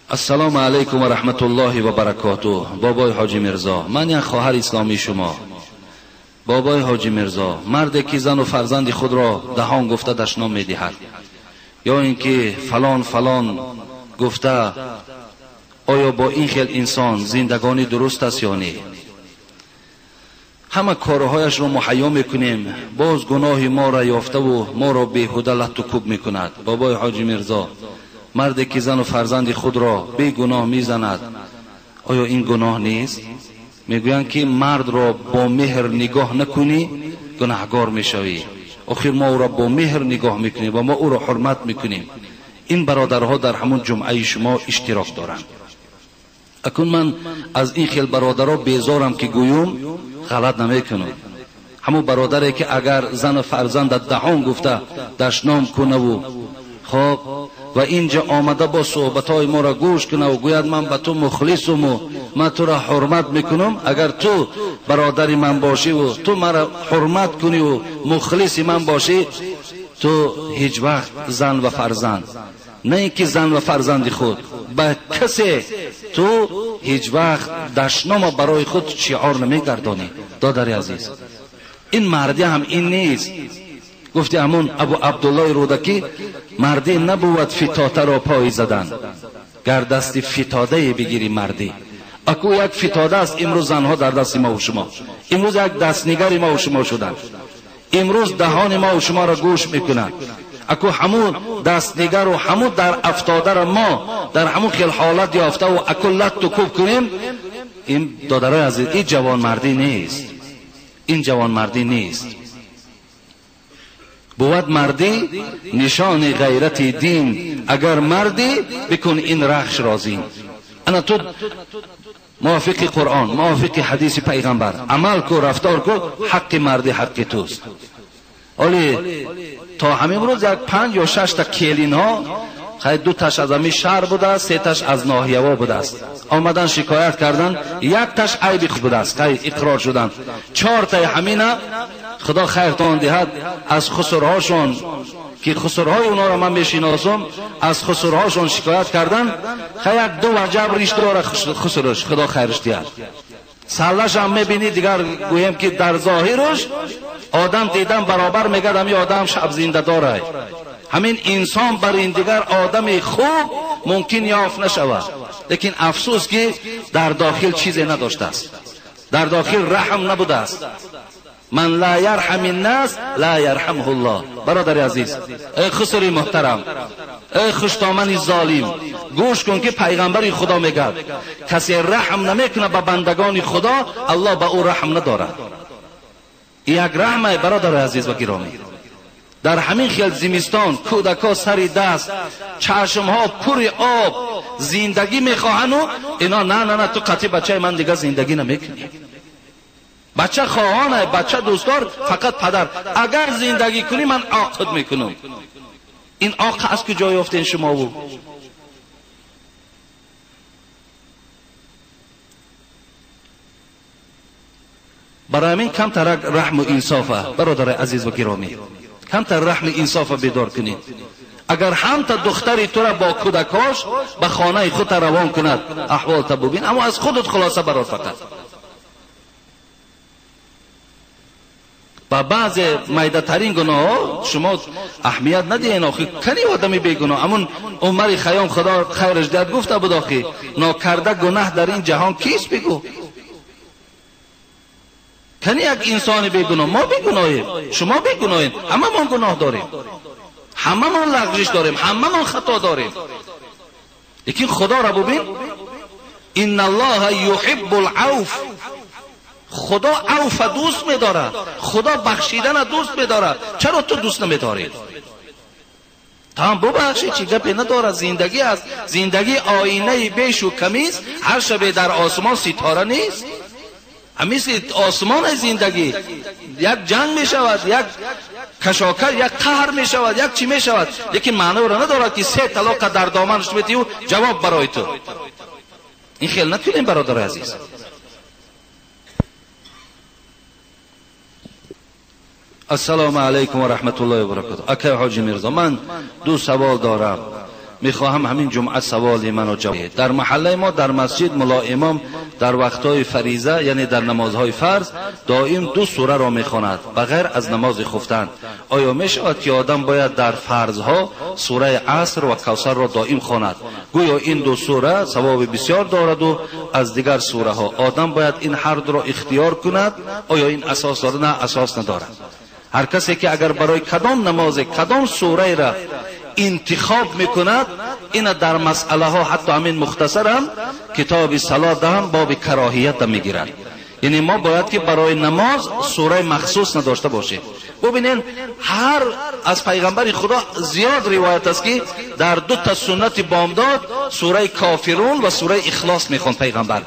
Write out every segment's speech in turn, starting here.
Ассалому алайкум ва раҳматуллоҳи ва баракотуҳ. Бобои Ҳоҷи Мирзо, ман як хоҳари исломии шумо. Бобои Ҳоҷи Мирзо, марде ки зану фарзанди худро даҳон гуфта дашном медиҳад ё ин ки фалон фалон гуфта, оё бо ин хел инсон зиндагонӣ дуруст аст ё не? Ҳама корҳояшро муҳайё мекунем, боз гуноҳи моро ёфтаву моро беҳуда латту кӯб мекунад. Бобои Ҳоҷи Мирзо, марде ки зану фарзанди худро бегуноҳ мезанад, оё ин гуноҳ нест? Мегӯянд ки мардро бо меҳр нигоҳ накунӣ, гунаҳгор мешавӣ. Охир мо ӯро бо меҳр нигоҳ мекунем ва мо ӯро ҳурмат мекунем. Ин бародарҳо дар ҳамон ҷумъаи шумо иштирок доранд. Акун ман аз ин хел бародаро безорам ки гӯюм, ғалат намекунам. Ҳамон бародаре ки агар зану фарзанда даҳон гуфта дашном кунаву хоб ва инҷа омада бо суҳбатҳои моро гӯш кунаву гӯяд ман ба ту мухлисуму ман туро ҳурмат мекунам, агар ту бародари ман бошиву ту маро ҳурмат куниву мухлиси ман бошӣ, ту ҳеҷ вақт зан ва фарзанд, на ин ки зан ва фарзанди худ, ба касе ту ҳеҷ вақт дашнома барои худ шиор намегардонӣ. Додари азиз, ин мардӣ ҳам ин нест. Гуфти ҳамон Абу Абдуллои Рӯдакӣ, мардӣ набувад фитотаро пой задан, гар дасти фитодае бигирӣ мардӣ. Аку як фитода аст имрӯз занҳо дар дасти мо ва шумо. Имрӯз як дастнигари мо ва шумо шуданд. Имрӯз даҳони мо ва шуморо гӯш мекунанд. Аку ҳамун дастнигару ҳамун дар афтодаро мо дар ҳамун хел ҳолат ёфтаву аку латту кӯб кунем, ин додарои азиз, ин ҷавонмардӣ нест. Ин ҷавонмардӣ нест. Бувад мардӣ нишони ғайрати дин, агар мардӣ бикун ин рахш розин. Ана ту мувофиқи Қуръон, мувофиқи ҳадиси пайғамбар амал ку, рафтор ку, ҳаққи мардӣ ҳаққи туст. Оли то ҳамин рӯз як 5 ё 6 та келинҳо, хай 2 таш аз ҳамин шаҳр будааст, 3 таш аз ноҳияҳо будааст, омадан шикоят кардан, 1 таш айби худ будааст, хай иқрор шуданд. 4 таи ҳамина худо хайртон диҳад аз хусурҳошон ки хусурҳои онҳоро ман мешиносам, аз хусурҳошон шикоят кардан, хай як 2 ваҷаб риш дора хусураш, худо хайрш диҳад. Саллаш ҳам мебинӣ, дигар гӯем ки дар зоҳираш одам дидан баробар мегӯяд ҳамин одам шаб зиндадорай. Ҳамин инсон бар ин дигар одами хуб мумкин ёфт нашавад, лекин афсӯс ки дар дохил чизе надоштааст, дар дохил раҳм набудааст. Ман ла ярҳами ннас ла ярҳамҳу ллоҳ. Бародари азиз, эй хусури муҳтарам, эй хуштомани золим, гӯш кун ки пайғамбари худо мегӯяд касе раҳм намекунад ба бандагони худо, аллоҳ ба ӯ раҳм надорад. Як раҳмай, бародари азиз ва гиромӣ. Дар ҳамин хел зимистон кӯдакҳо сари даст, чашмҳо пури об, зиндагӣ мехоҳану ино на на на, ту қатъи бачаи ман дигар зиндагӣ намекунӣ. Бача хоҳонай, бача дӯстдор, фақат падар. Агар зиндагӣ кунӣ ман оқид мекунам. Ин оқ аз куҷо ёфтен шумову? Барои ҳамин камтарак раҳму инсофа, бародари азиз ва гиромӣ, камтар раҳми инсофа бедор кунед. Агар ҳамта духтари тура бо кӯдакҳош ба хонаи худта равон кунад, аҳволта бубин, аммо аз худат хулоса барор фақат. Ба баъзе майдатарин гуноҳҳо шумо аҳамият надиҳен. Охи кани одами бегуноҳ? Ҳамун Умари Хайём худо хайраш диҳад гуфта буд, охи нокарда гунаҳ дар ин ҷаҳон кист бигӯ? Кани як инсони бегуноҳ? Мо бегуноҳем, шумо бегуноҳем, ҳамамон гуноҳ дорем, ҳамамон лағжиш дорем, ҳамамон хато дорем. Лекин худоро бубин, инналлоҳа юҳиббул авф. Худо авфа дӯст медорад, худо бахшидана дӯст медорад. Чаро ту дӯст намедорӣ? Там бубахши, чӣ гапе надорад. Зиндагӣ аст, зиндагӣ оинаи бешу камист. Ҳар шабе дар осмон ситора нест. Мисли осмони зиндагӣ як ҷанг мешавад, як кашокаш, як қаҳр мешавад, як чӣ мешавад, лекин маъноро надорад ки 3 талоқа дар доманаш метиҳу ҷавоб барои ту. Ин хел накунем, бародари азиз. Ассалому алайкум ва раҳматуллоҳи ва баракотуҳ. Акай Ҳоҷи Мирзо, ман 2 савол дорам. میخواهم همین جمعه سوال منو جواب دهید. در محله ما در مسجد ملا امام در وقتهای فریضه، یعنی در نمازهای فرض، دائم 2 سوره را میخواند بغیر از نماز خفتن. آیا میشود که آدم باید در فرضها سوره عصر و کوثر را دائم خواند؟ گویا این 2 سوره ثواب بسیار دارد و از دیگر سوره ها آدم باید این هر دو را اختیار کند. آیا این اساس دارد؟ نه، اساس ندارد. هر کسی که اگر برای کدام نماز کدام سوره را انتخاب میکند، این در مسئله ها حتی همین مختصر هم کتاب صلات هم باب کراهیت میگیرد. یعنی ما باید که برای نماز سوره مخصوص نداشته باشیم. ببینین هر از پیغمبر خدا زیاد روایت است که در 2 تا سنت بامداد سوره کافرون و سوره اخلاص میخوند پیغمبر.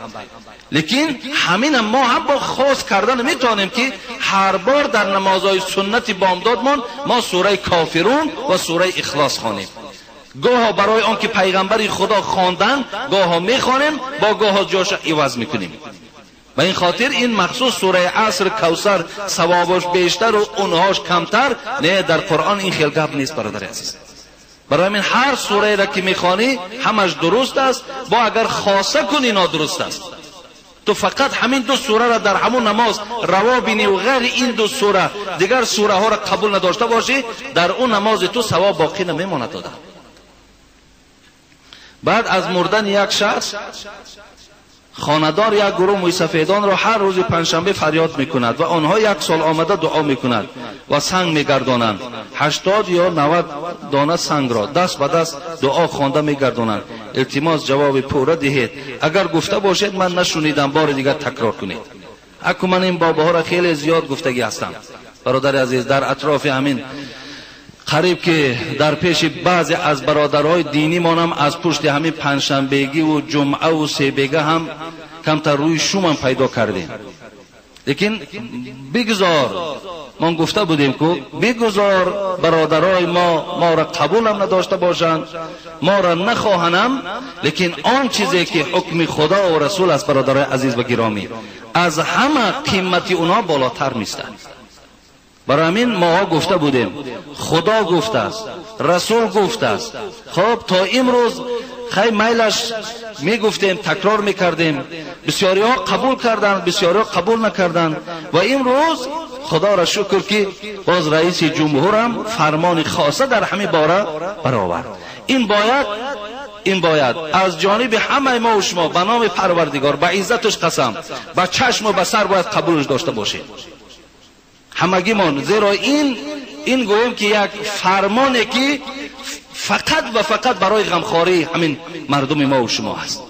لیکن همین ما هم با خاص کردن میتونیم که هر بار در نمازهای سنت بامدادمان ما سوره کافرون و سوره اخلاص خوانیم. گاه برای آن که پیغمبر خدا خواندن گاه میخوانیم، با گاه جاش عوض میکنیم. و این خاطر این مخصوص سوره عصر کوثر ثوابش بیشتر و اونهاش کمتر، نه، در قرآن این خیلی گپ نیست برادر عزیز. برای همین هر سوره را که میخوانی همش درست است، با اگر خاصه کنی نادرست است. تو فقط همین 2 سوره را در همون نماز روا بینی و غیر این 2 سوره دیگر سوره ها را قبول نداشته باشی، در اون نماز تو ثواب باقی نمیماند داده. بعد از مردن یک شخص، خاندار یک گروه مویسفیدان را هر روز پنجشنبه فریاد میکند و آنها 1 سال آمده دعا میکند و سنگ میگردانند. 80 یا 90 دانه سنگ را دست به دست دعا خوانده میگردانند. التماس جواب پوره دهید. اگر گفته باشید من نشنیدم، بار دیگر تکرار کنید. اکو من این باباها را خیلی زیاد گفتگی هستم برادر عزیز. در اطراف همین قریب که در پیش بعضی از برادرهای دینی مانم از پشت همین پنجشنبگی و جمعه و سه‌بگه هم کمتر روی شوم پیدا کردیم. لیکن بگذار، ما گفته بودیم که بگذار برادرای ما را قبول هم نداشته باشند، ما را نخواهنم، لیکن آن چیزی که حکم خدا و رسول است برادرای عزیز و گرامی، از همه قیمتی اونا بالاتر میستند. برای همین ما گفته بودیم خدا گفته است، رسول گفته است. خب تا امروز خیلی میلش میگفتیم، تکرار میکردیم، بسیاری ها قبول کردند، بسیاری ها قبول نکردند. و امروز خدا را شکر که باز رئیس جمهورم فرمان خاصه در همین باره برآورد. این باید از جانب همه ما و شما به نام پروردگار، به عزتش قسم، به چشم و به سر باید قبولش داشته باشیم همگیمان. زیرا این گویم که یک فرمانه که فقط و فقط برای غمخواری همین مردم ما و شما هست.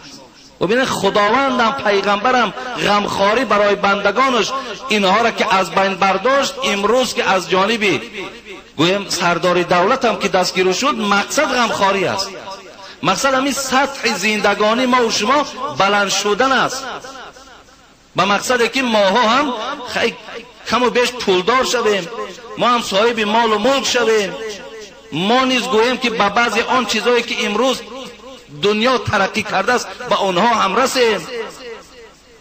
و ببینید خداوندم پیغمبرم غمخواری برای بندگانش اینها را که از بین برداشت، امروز که از جانبی گویم سردار دولت هم که دستگیر شد، مقصد غمخواری است. مقصد همین سطح زندگانی ما و شما بلند شدن است، به مقصد که ماها هم کم و بیش پولدار شویم، ما هم صاحب مال و ملک شویم. ما نیز گوییم که به بعضی آن چیزهایی که امروز دنیا ترقی کرده است به آنها هم رسیم.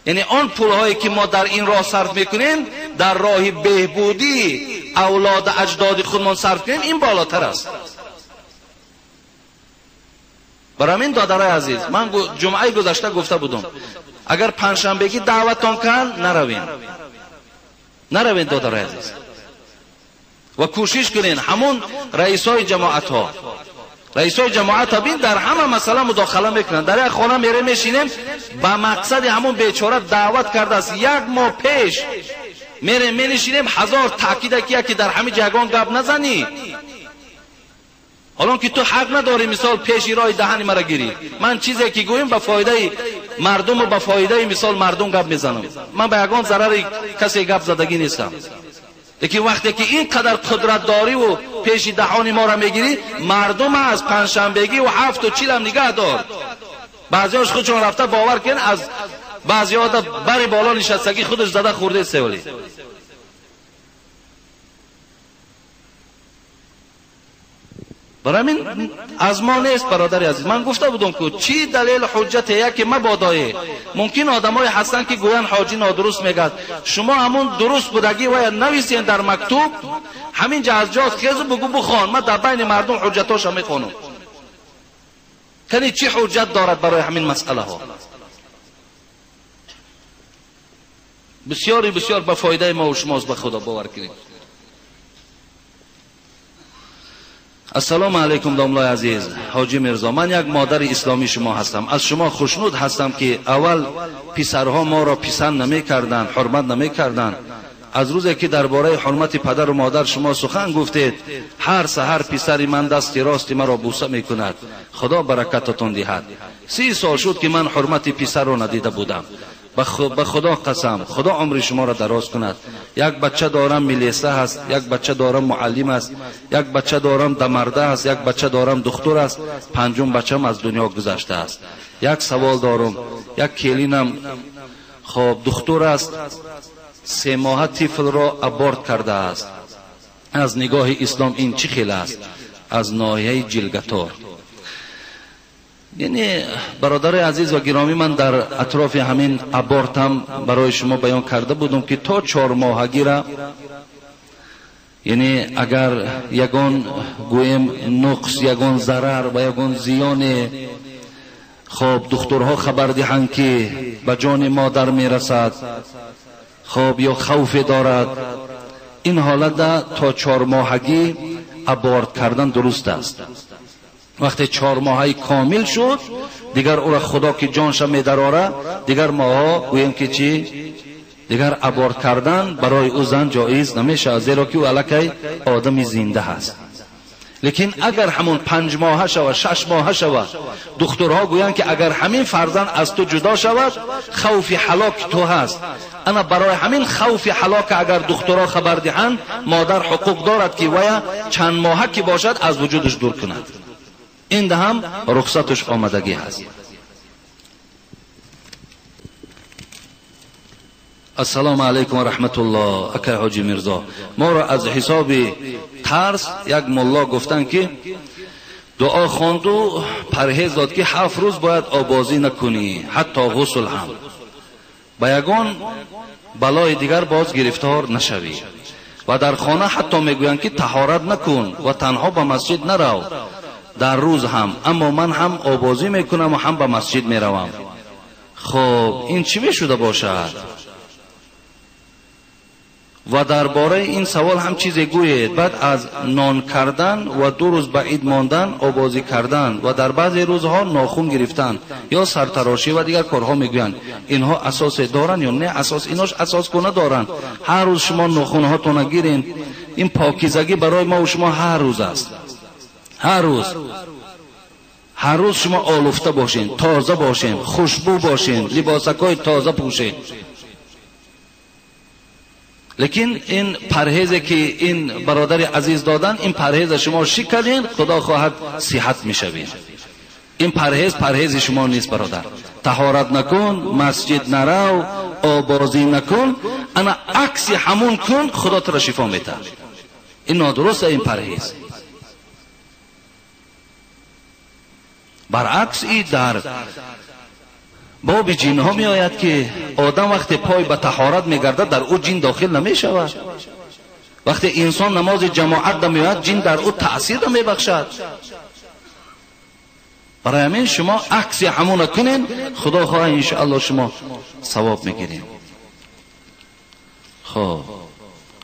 یعنی آن پولهایی که ما در این راه صرف میکنیم، در راه بهبودی اولاد اجداد خودمان صرف کنیم، این بالاتر است. برای همین دادرای عزیز، من جمعه گذشته گفته بودم اگر پنجشنبگی دعوتان کن نروین، نروین دادرای عزیز، و کوشش کنین همون رئیسای جماعت ها، رئیسای جماعت ها بین در همه مسئله مداخله میکنن. در یک خانه میره میشینیم به مقصد همون بیچاره دعوت کرده است، 1 ماه پیش میره مینشینیم، 1000 تاکید که که در همه جگان گپ نزنی، حالا که تو حق نداری مثال پیش راه دهن مرا گیری. من چیزی که گویم به فایده مردم و به فایده مثال مردم گپ میزنم، من به یگان ضرر کسی گپ زدگی نیستم. لیکن وقتی که اینقدر قدرت داری و پیش دهان ما را میگیری، مردم از پنجشنبگی و 7 و 40 هم نگه دار. بعضیاش خودشون رفته باور کن از بعضی ها بر بالا نشستگی خودش زده خورده سولی. برای همین از ما نیست برادر عزیز. من گفته بودم که چی دلیل حجت یکی مبادایه. ممکن آدمای هستن که گویان حاجی نادرست میگد، شما همون درست بودگی باید نویسین در مکتوب، همین جا از جاست خیز بگو بخوان، من در بین مردم حجتاشو میخوانم. کنی چی حجت دارد برای همین مسئله ها؟ بسیاری بسیار به فایده ما و شماست، به خدا باور کنید. السلام علیکم داملای عزیز حاجی میرزا، من یک مادر اسلامی شما هستم. از شما خوشنود هستم که اول پسرها ما را پسند نمی کردند، حرمت نمی کردند. از روزی که درباره حرمت پدر و مادر شما سخن گفتید، هر سحر پسر من دست راست مرا بوسه می کند. خدا برکتتان دهد. 30 سال شد که من حرمت پسر را ندیده بودم. به خدا قسم، خدا عمر شما را دراز کند. یک بچه دارم میلیسه هست، یک بچه دارم معلم است، یک بچه دارم دمرده است، یک بچه دارم دکتر است، پنجم بچم از دنیا گذشته است. یک سوال دارم، یک کلینم خب دکتر است، 3 ماه طفل را ابورت کرده است. از نگاه اسلام این چی خیل است؟ از ناحیه جلگتور. یعنی برادر عزیز و گرامی، من در اطراف همین ابورت هم برای شما بیان کرده بودم که تا 4 ماهگی را، یعنی اگر یگان گویم نقص، یگان ضرر و یگان زیان، خب دکترها خبر دهند که به جان مادر میرسد، خب یا خوف دارد، این حالت تا 4 ماهگی ابورت کردن درست است. وقتی 4 ماهی کامل شد، دیگر او را خدا که جانش میدراره، دیگر ماها گوییم که چی؟ دیگر ابورت کردن برای او زن جایز نمیشه، زیرا که او الکی آدم زنده هست. لیکن اگر همون 5 ماهه شود، 6 ماهه شود، دکترها گویند که اگر همین فرزند از تو جدا شود، خوف هلاک تو هست. اما برای همین خوف هلاک اگر دکترها خبر دهند، مادر حقوق دارد که ویا چند ماهه که باشد از وجودش دور کند. این هم رخصتش آمدگی هست. السلام علیکم و رحمت الله. اکای حاجی میرزا، ما را از حساب ترس یک ملا گفتن که دعا خواند و پرهیز داد که 7 روز باید آبازی نکنی، حتی غسل هم، به یگان بلای دیگر باز گرفتار نشوی. و در خانه حتی میگویند که طهارت نکن و تنها به مسجد نرو در روز هم، اما من هم آبازی میکنم و هم به مسجد میروم. خب این چی میشده باشد؟ و درباره این سوال هم چیزی گویید. بعد از نان کردن و 2 روز به عید ماندن، آبازی کردن و در بعضی روزها ناخن گرفتن یا سرتراشی و دیگر کارها میگویند، اینها اساس دارن یا نه؟ اساس ایناش اساس کنه دارن. هر روز شما ناخنهاتون گیرین، این پاکیزگی برای ما و شما هر روز است. هر روز، هر روز شما آلفته باشین، تازه باشین، خوشبو باشین، لباسکای تازه پوشین. لیکن این پرهیزی که این برادر عزیز دادن، این پرهیز شما شکلین، خدا خواهد صحت میشوین. این پرهیز پرهیز شما نیست برادر. طهارت نکن، مسجد نرو، آبازی نکن، انا عکس همون کن، خدا تو را شفا میده. این نادرست، این پرهیز. برعکس ای در باب جن ها می آید که آدم وقتی پای به طهارت می گردد، در او جن داخل نمی شود. وقتی انسان نماز جماعت می آید، جن در او تأثیر نمی بخشد. برای همین شما عکس همون کنین، خدا خواه انشاءالله شما ثواب میگیرین. خب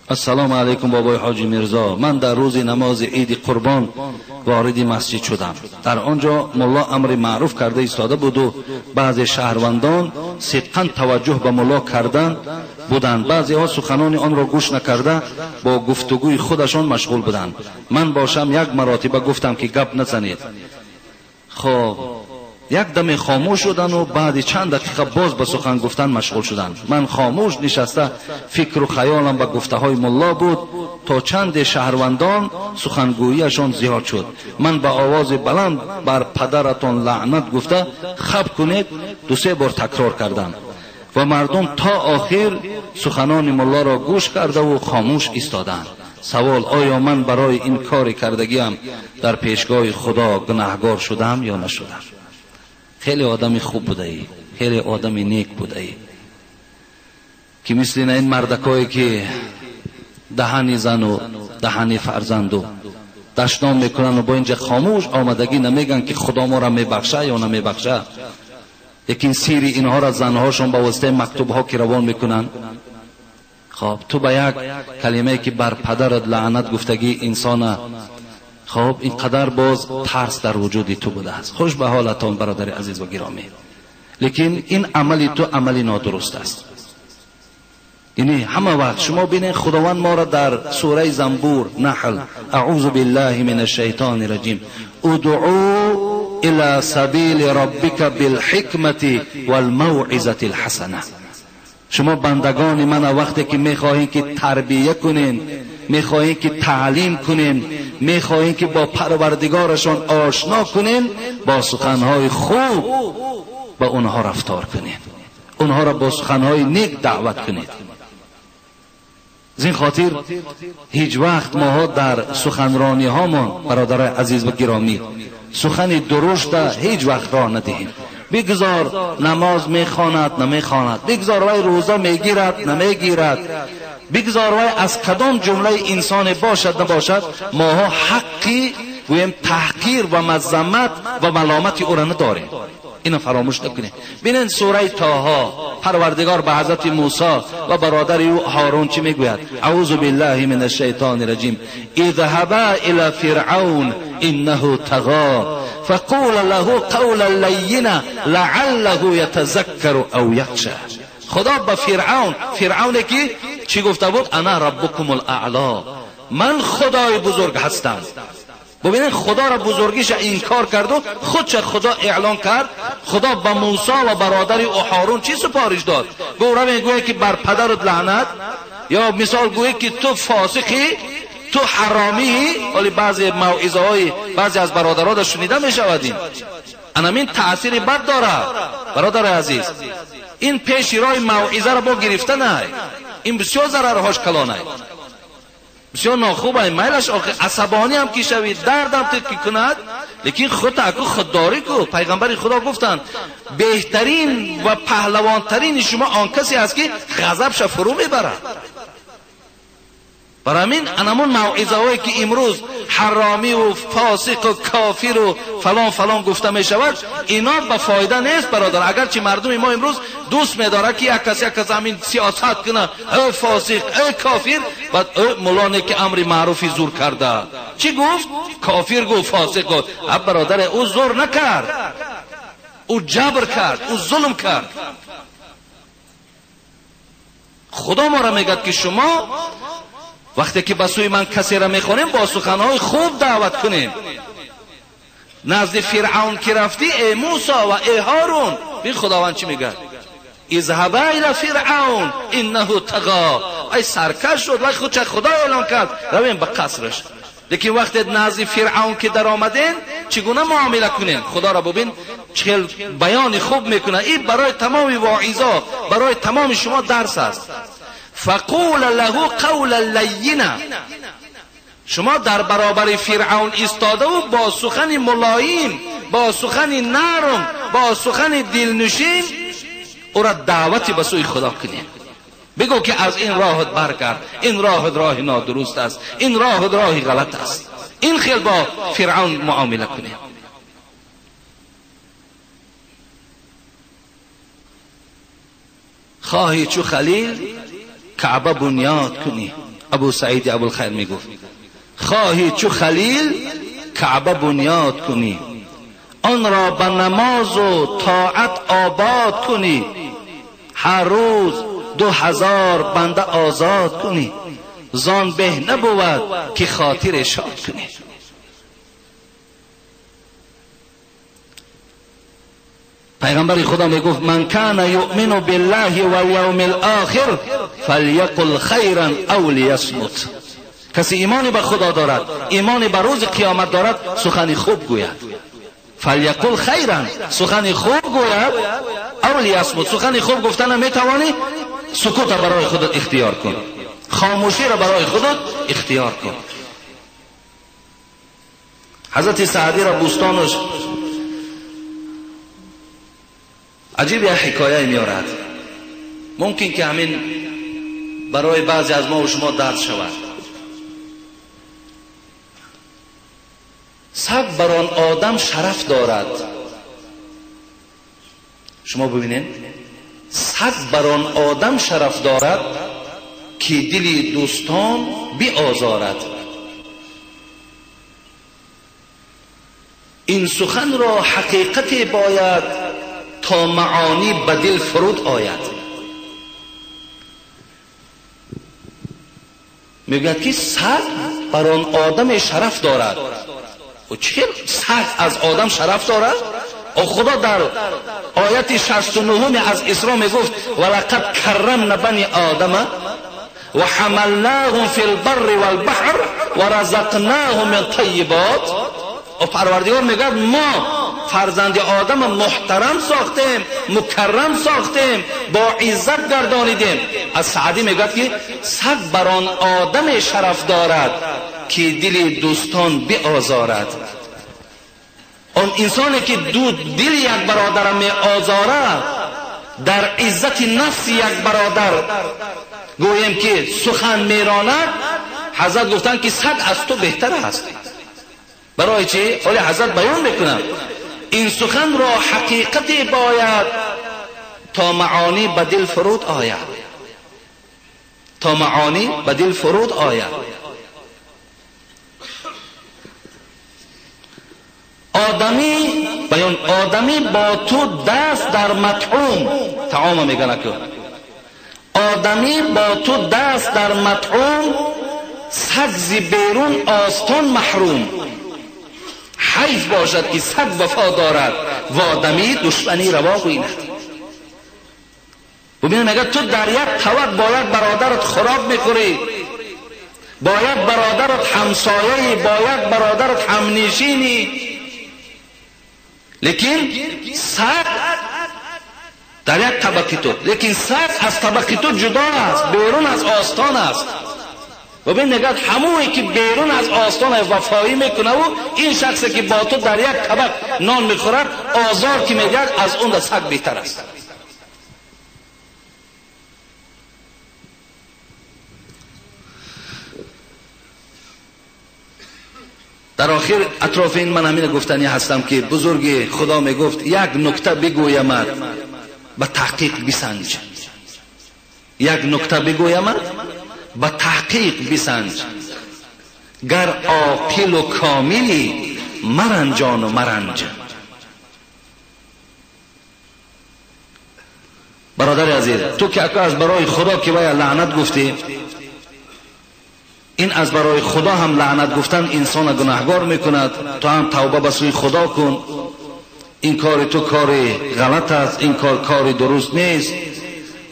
السلام علیکم بابای حاجی میرزا، من در روز نماز عید قربان وارد مسجد شدم. در آنجا ملا امر معروف کرده ایستاده بود و بعض شهروندان صدقاً توجه به ملا کردن بودند، بعضی ها سخنان آن را گوش نکرده با گفتگوی خودشان مشغول بودند. من باشم یک مراتبه گفتم که گپ نزنید. خب یک دم خاموش شدن و بعد چند دقیقه باز به سخن گفتن مشغول شدند. من خاموش نشسته فکر و خیالم به گفته های ملا بود تا چند شهروندان سخنگوییشان زیاد شد. من به آواز بلند بر پدرتان لعنت گفته خب کنید 2-3 بار تکرار کردم و مردم تا آخر سخنان ملا را گوش کرده و خاموش ایستادند. سوال: آیا من برای این کار کردگیم در پیشگاه خدا گناهگار شدم یا نشدم؟ خیلی آدمی خوب بوده ای، خیلی آدمی نیک بوده ای که مثل این مردکایی که دهانی زن و دهانی فرزند و دشنام میکنن و با اینجا خاموش آمدگی نمیگن که خدا ما را میبخشه یا نمیبخشه. لیکن سیری اینها را زنهاشون با واسطه مکتوب ها که روان میکنن. خب تو با یک کلمه که بر پدرت لعنت گفتگی انسان، خب اینقدر باز ترس در وجود تو بوده است. خوش به حالتان برادر عزیز و گرامی، لیکن این عملی تو عملی نادرست است. یعنی همه وقت شما بینید خداوند ما را در سوره زنبور نحل، اعوذ بالله من الشیطان الرجیم، ادعو الى سبیل ربک بالحکمت والموعظة الحسنه. شما بندگان من وقتی که میخواهید که تربیه کنین، میخواهید که تعلیم کنین، میخواهید که با پروردگارشان آشنا کنین، با سخنهای خوب با اونها رفتار کنین، اونها را با سخنهای نیک دعوت کنید. از این خاطر هیچ وقت ماها در سخنرانی هامان برادر عزیز و گرامی سخن درشت هیچ وقت راه ندهیم. بگذار نماز میخواند نمیخواند، بگذار وی روزه میگیرد نمیگیرد، بگذار وی از کدام جمله انسان باشد نباشد، ماها حقی گویم تحقیر و مذمت و ملامت او را نداریم. اینو فراموش نکنید. ببینید سوره طه، پروردگار به حضرت موسی و برادر او هارون چی میگوید؟ اعوذ بالله من الشیطان الرجیم، اذهبا الى فرعون انه طغى فقول له قولا لینا لعله یتذکر او یخشى. خدا به فرعون، فرعون که چی گفته بود؟ انا ربکم الاعلا، من خدای بزرگ هستم. ببینید خدا را بزرگیش انکار کرد و خودش خدا اعلان کرد. خدا به موسی و برادر او هارون چی سپارش داد؟ گفت روی گویی که بر پدرت لعنت، یا مثال گویی که تو فاسقی، تو حرامی. ولی بعضی موعظه های بعضی از برادرها شنیده می شود. این انامین تاثیر بد داره برادر عزیز. این پیش راه موعظه را با گرفتن نه، این بسیار ضررهاش کلانه، بسیار ناخوبه. میلش آخه عصبانی هم که شوی، دردم تکی کند، لیکن خود اکو خودداری کو. پیغمبر خدا گفتند بهترین و پهلوانترین شما آن کسی است که غضبش فرو میبرد. برای همین انمون موعظه هایی که امروز حرامی و فاسق و کافر و فلان فلان گفته می شود، اینا به فایده نیست برادر. اگرچه مردم ما امروز دوست میداره که یک کس همین سیاست کنه، ای فاسق ای کافر، بعد ای مولانه که امر معروفی زور کرده، چی گفت؟ کافر گفت، فاسق گفت. اب برادر، او زور نکرد، او جبر کرد، او ظلم کرد. خدا ما را میگد که شما وقتی که به سوی من کسی را میخوانیم با سخنهای خوب دعوت کنیم. نزد فرعون که رفتی ای موسی و ای هارون، ببین خداوند چی میگه؟ اذهبا الی فرعون انه طغی. ای سرکش شد، وای خودش خدا اعلان کرد، رویم به قصرش. لیکن وقتی نزد فرعون که در آمدین چگونه معامله کنین؟ خدا را ببین چه بیان خوب میکنه. این برای تمام واعظا، برای تمام شما درس است. فقول له قولا لینا. شما در برابر فرعون ایستاده و با سخن ملایم، با سخن نرم، با سخن دلنشین او را دعوت به سوی خدا کنید. بگو که از این راهت برگرد، این راهت راه نادرست است، این راهت راه غلط است. این خیل با فرعون معامله کنید. خواهی چو خلیل کعبه بنیاد کنی. ابو سعید ابوالخیر میگفت خواهی چو خلیل کعبه بنیاد کنی، آن را به نماز و طاعت آباد کنی، هر روز 2000 بنده آزاد کنی، زان به نبود که خاطر شاد کنی. پیغمبر خدا میگفت من کان یؤمن بالله والیوم الاخر فلیقل خیرا او لیصمت. کسی ایمان به خدا دارد، ایمان به روز قیامت دارد، سخن خوب گوید. فلیقل خیرا، سخن خوب گوید، او لیصمت. سخن خوب گفتن نمیتوانی، سکوت برای خودت اختیار کن، خاموشی را برای خودت اختیار کن. حضرت سعدی را بوستانش عجیب یک حکایه میارد، ممکن که همین برای بعضی از ما و شما درس شود. سگ بر آن آدم شرف دارد. شما ببینید، سگ بر آن آدم شرف دارد که دل دوستان بیازارد. این سخن را حقیقت باید تا معانی به دل فرود آید. میگوید که سگ بر آن آدم شرف دارد. و چه سگ از آدم شرف دارد؟ و خدا در آیت 69 از اسراء میگفت ولقد کرمنا بنی آدم و حملناهم فی البر والبحر و رزقناهم من طیبات. و پروردگار میگه ما فرزند آدم محترم ساختیم، مکرم ساختیم، با عزت گردانیدیم. از سعدی میگه که سگ بر آن آدم شرف دارد که دل دوستان بیازارد. آن انسانی که دو دل یک برادر می آزارد، در عزت نفس یک برادر گوییم که سخن میراند، حضرت گفتند که سگ از تو بهتر است. برای چی؟ حالا حضرت بیان میکنم این سخن را حقیقتی باید تا معانی به دل فرود آید، تا معانی به دل فرود آید. آدمی بیان، آدمی با تو دست در مطعوم، طعام میگن که آدمی با تو دست در مطعوم، سگ ز بیرون آستان محروم. حیف باشد که سگ وفا دارد و آدمی دشمنی روا گویند. ببین میگه تو در یک طبق با یک برادرت خوراک میخوری، با یک برادرت همسایه‌ای، با یک برادرت همنشینی، لیکن سگ در یک طبقی تو، لیکن سگ از طبقی تو جدا است، بیرون از آستان است. ببین نگاه همونی که بیرون از آستان وفایی میکنه و این شخصی که با تو در یک طبق نان میخورد آزار که میگه از اون سگ بهتر است. در آخر اطراف این من همین گفتنی هستم که بزرگ خدا میگفت یک نکته بگویمت به تحقیق بسنج، یک نکته بگویمت به تحقیق بسنج، گر عاقل و کاملی مرنجان و مرنج. برادر عزیز، تو که از برای خدا که باید لعنت گفتی، این از برای خدا هم لعنت گفتن انسان گناهگار میکند. تو هم توبه به سوی خدا کن، این کار تو کار غلط است، این کار کار درست نیست.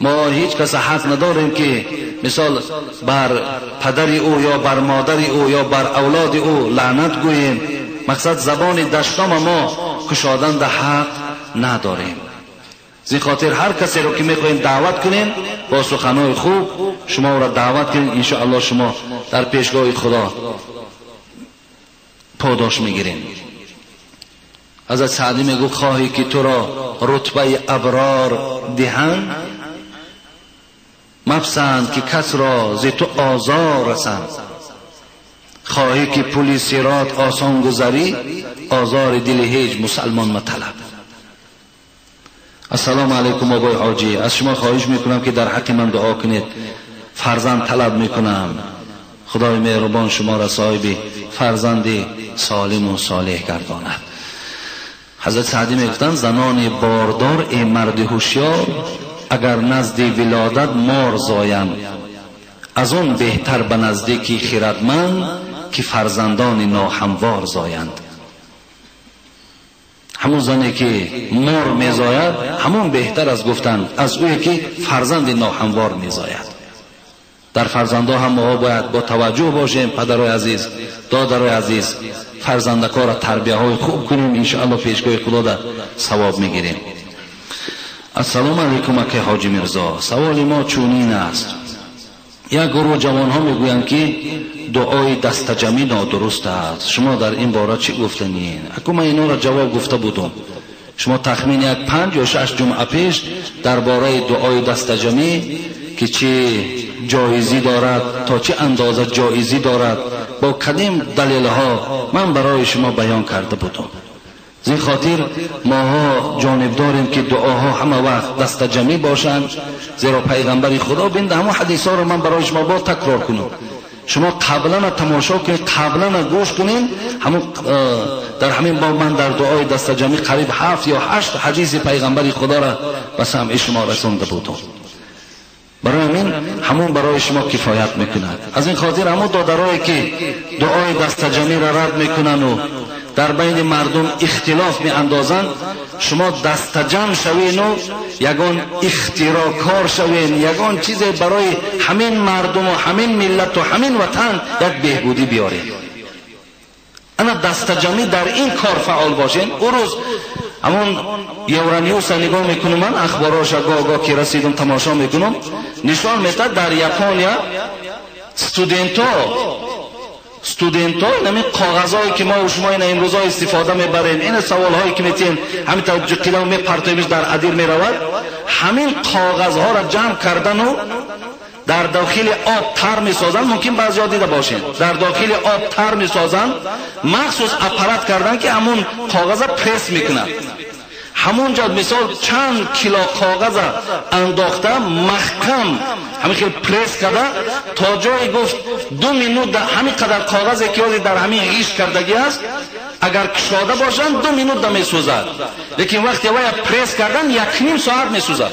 ما هیچ کس حق نداریم که مثال بر پدر او یا بر مادر او یا بر اولاد او لعنت گوییم. مقصد زبان دشنام ما کشادن ده حق نداریم. زین خاطر هر کسی رو که میخوایم دعوت کنیم با سخنهای خوب شما را دعوت کنیم، انشاءالله شما در پیشگاه خدا پاداش میگیریم. حضرت سعدی میگو خواهی که تو را رتبه ابرار دهند، مپسند که کس را ز تو آزار رسند. خواهی که پل صراط آسان گذری، آزار دل هیچ مسلمان مطلب. السلام علیکم آقای حاجی، از شما خواهش میکنم که در حق من دعا کنید. فرزند طلب میکنم، خدای مهربان شما را صاحب فرزند سالم و صالح گرداند. حضرت سعدی میگفتند زنان باردار ای مرد هوشیار، اگر نزد ولادت مار زایند، از اون بهتر به نزدیکی خردمند که فرزندان ناهموار زایند. همون زنی که مار میزاید همون بهتر از گفتن از اوی که فرزند ناهموار میزاید. در فرزندها هم ما باید با توجه باشیم. پدرای عزیز، دادرای عزیز، فرزندکا را تربیه های خوب کنیم، انشاءالله پیشگاه خدا در ثواب میگیریم. السلام علیکم اکی حاجی میرزا، سوال ما چونین است. یک گروه جوان ها میگویند که دعای دست جمعی نادرست است، شما در این باره چی گفتنین؟ اکو من اینا را جواب گفته بودم. شما تخمین یک 5 یا 6 جمعه پیش درباره دعای دست جمعی که چه جایزی دارد، تا چه اندازه جایزی دارد با کدیم دلیل ها من برای شما بیان کرده بودم. از این خاطر ماها جانب داریم که دعاها همه وقت دست جمعی باشند، زیرا پیغمبر خدا بینده همه حدیث ها رو من برای شما با تکرار کنم. شما قبلا تماشا کنید، قبلا گوش کنید. همون در همین باب من در دعای دست جمعی قریب 7 یا 8 حدیث پیغمبر خدا را به سمع شما رسانده بودم. برای همین همون برای شما کفایت میکند. از این خاطر همون دادرایی که دعای دست جمعی را رد میکنن و در بین مردم اختلاف می اندازند، شما دست جمع شوین و یگان اختراع کار شوین، یگان چیز برای همین مردم و همین ملت و همین وطن یک بهبودی بیارین. انا دست جمعی در این کار فعال باشین. او روز همون یورانیوس نگاه میکنم، من اخباراش گاه گاه که رسیدم تماشا میکنم، نشان میده در یاپونیا ستودنت ها این کاغذهایی که ما و شما این امروزها استفاده میبریم، این سوال هایی که میتیم همین تا جقیده میپرتویمش در ادیر میرود، همین کاغذها را جمع کردن و در داخل آب تر میسازن. ممکن بعضی دیده باشین در داخل آب تر میسازن، مخصوص اپارات کردن که همون کاغذ پرس میکنن. همونجا مثال چند کیلو کاغذ انداخته محکم همین خیلی پرس کرده تا جایی گفت 2 minute همین قدر کاغذ که در همین غیش کردگی است، اگر کشاده باشن 2 minute میسوزد، لیکن وقتی وای پرس کردن 1.5 ساعت میسوزد.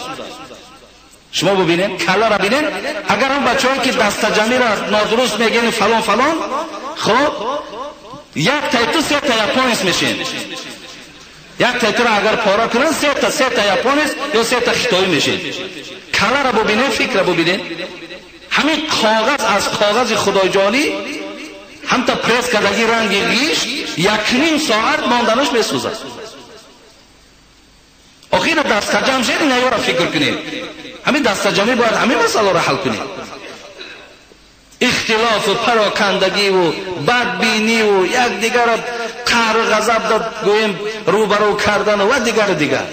شما ببینید کلا را ببینید. اگر هم بچه‌ای که دست جمعی را نادرست میگن فلان فلان، خب یک تا تو 3 تا یاپونیس میشین. یک تا را اگر پارا کنن 3 تا یاپونیس یا 3 تا خیتایی میشین. کلا را ببینید، فکر را ببینید. همین کاغذ از کاغذ خدای جانی هم تا پرس کردگی رنگ ریش 1.5 ساعت ماندنش میسوزد. آخه اینا دست جمع شد، اینا را فکر کنید. همین دست جمعی باید همین مسئله را حل کنید. اختلاف و پراکندگی و بدبینی و یک دیگر را قهر و غضب داد گوییم روبرو کردن و دیگر دیگر.